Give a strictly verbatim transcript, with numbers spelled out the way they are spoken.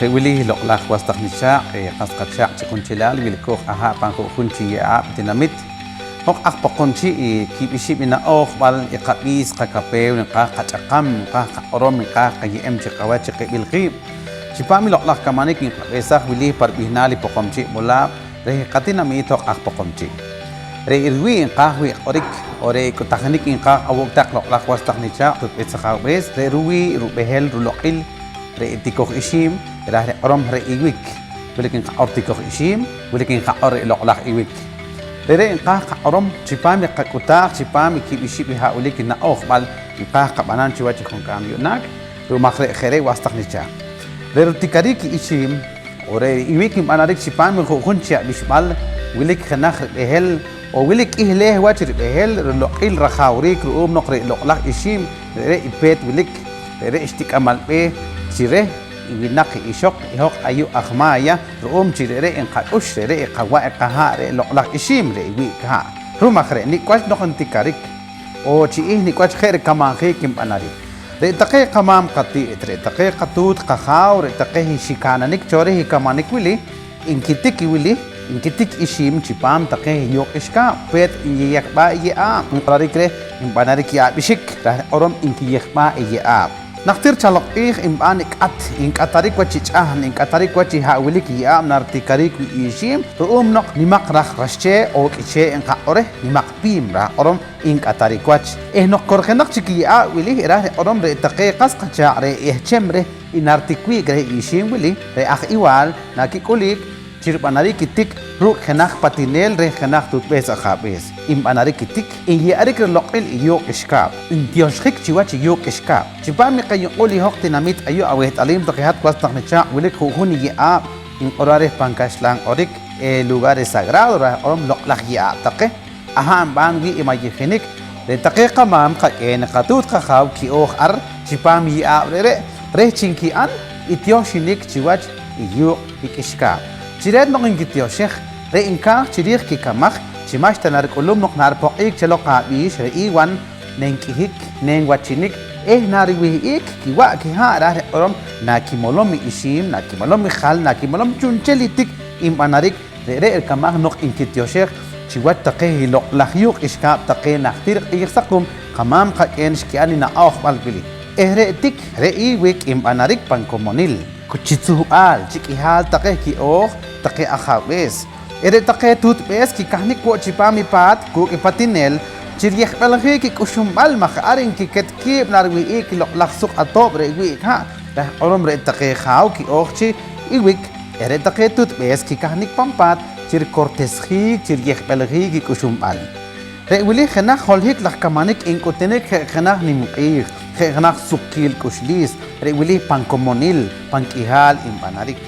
Re' wili loq'laj was taq nichaaq', eh, qas qachaaq' chi qunchelaal wilkooj aha' pan ju'jun chi ye'aab' tinamit. Hoj aj Poqomchi', eh, kiib' ixib' i na'ojb'al i qab'iis, qakapeew, nqaaj qach'aqam, nqaaj qaq'orom, nqaaj qaye'em chi qawach chi qib'il qiib'. Chipaam i loq'laj kamanik nqab'ehsaj wili pa rib'ihnaal i Poqomchi' Molaab' reh i qatinamiit hoj aj Poqomchi'. Re' i ruwii' nqaaj wii' q'orik, on re' i k'uhtajinik nqaaj awuuk' taq loq'laj was taq nichaaq', tutb'ees ajaawb'ees, re' ruwii' rub'ehel ruloq'il, re' i tikoj ixiim, raaj riq'orom re' iwik. Wilik nqaq'or tikoj ixiim, wilik nqaq'or re' loq'laj iwik. Re're' nqaaj qaq'orom chipaam i qak'utaaj, chipaam i kiib' ixib' i ha' wilik i na'ojb'al nqaaj qab'anam chiwach i junk'aam yu'naak, ru'um aj re' je' re' was taq nichaaq'. Re' rutikariik i ixiim, on re' iwik nb'anarik chipaam i ju'jun chi ab'ixb'al wilik jenaj rib'ehel, on wilik k'ihleej wach rib'ehel, riloq'il rajaawriik ru'um noq re' loq'laj ixiim re're' i peet wilik, re're' xtik'amal b'eeh chi reh i winaq i ixoq i hoj ayu' aj Maya, ru'um chi re're' nqak'ux, re're' i qawa' i qahaa' re' loq'laj ixiim, re' iwii' qihaa'. Ru'um aj re', nik' wach noq ntikarik, on chi ih nik' wach je' rikamanjiik nb'anarik. Re' taqe qamaam qati't, re' taqe qatuut qajaaw, re' taqe xikananik cho reh i kamanik wili, nkitik i wili, nkitik ixiim chipaam taqe yuuq' k'ixkaab', peet nyeyejb'aa' i ye'aab', nq'orarik reh nb'anarik i ab'ixik, raaj riq'orom nkiyejb'aa' i ye'aab'. Najtir chaloq q'iij nb'an i k'at, nk'atarik wach i ch'ahn, nk'atarik wach i ha' wilik i ye'aab' naritikariik wii' i ixiim, ru'um noq nimaq raj raxchee' on k'ichee' nqaq'or reh, nimaq piim, raaj q'orom nk'atarik wach. Eh noq korjenaq chik i ye'aab' wili, raaj riq'orom re' taqe qas qachaaq' re' ehchem reh i naritik wiik' reh i ixiim wili, re' aj iwaal nakik'uliik chi rib'anariik i tik ruuk' jenaj patineel reh jenaj tutb'ees ajaab'ees. Nb'anarik i tik, nye'arik riloq'il i yuuq' k'ixkaab', ntioxjik chiwach i yuuq' k'ixkaab'. Chipaam i qayuq'ul i hoj tinamit ayu' aweht'alim taq i hat was taq nichaaq' wilik ju'jun i ye'aab' nq'orarik reh pan kaxlan q'orik, eh, lugares sagrados, raaj q'orom loq'laj ye'aab' taqe. Aha' nb'an wii' i mayijinik, re' taqe qamaam qak'een, qatuut qajaaw ki'ooj ar chipaam i ye'aab' re're' reh chi nki'an i tioxinik chiwach i yuuq' i k'ixkaab'. Chi reet noq nkitioxej, re' nkaaj chi riij kikamaj chi ma'xta narik'ulum noq naripoq'iik cho loq ab'iix, re' iwan nenk'ihik, nenwachinik eh nariwih'iik kiwa' kihaa', raaj riq'orom nakimolom i ixiim, nakimolom i jal, nakimolom chu'nchel i tik nb'anarik. Re're' rikamaj noq nkitioxej chiwach taqe i loq'laj yuuq' k'ixkaab' taqe najtir q'iij saqum qamaam qak'een xki'an i na'ojb'al wili. Eh re' tik, re' iwik nb'anarik pan komonil, chi tzuhb'aal, chi k'ihaal taqe ki'ooj taqe ajaab'ees. Eh re' taqe tuutb'ees kikahnik wo' chipaam i paat kuuk' i patineel chi riyejb'aljiik i k'uxunb'al maj ar nkiket kiib' nariwih'iik i loq'laj suq atoob' re' wi'k ha', raaj q'orom re' taqe jaaw ki'ooj chi iwik. Eh re' taqe tuutb'ees kikahnik pan paat chi rikortesjiik, chi riyejb'aljiik i k'uxunb'al. Re' wili jenaj holohik laj kamanik nk'utunik je' jenaj nimq'iij, je' jenaj suqkiil k'uxliis. Re' wili pan komonil, pan k'ihaal nb'anarik.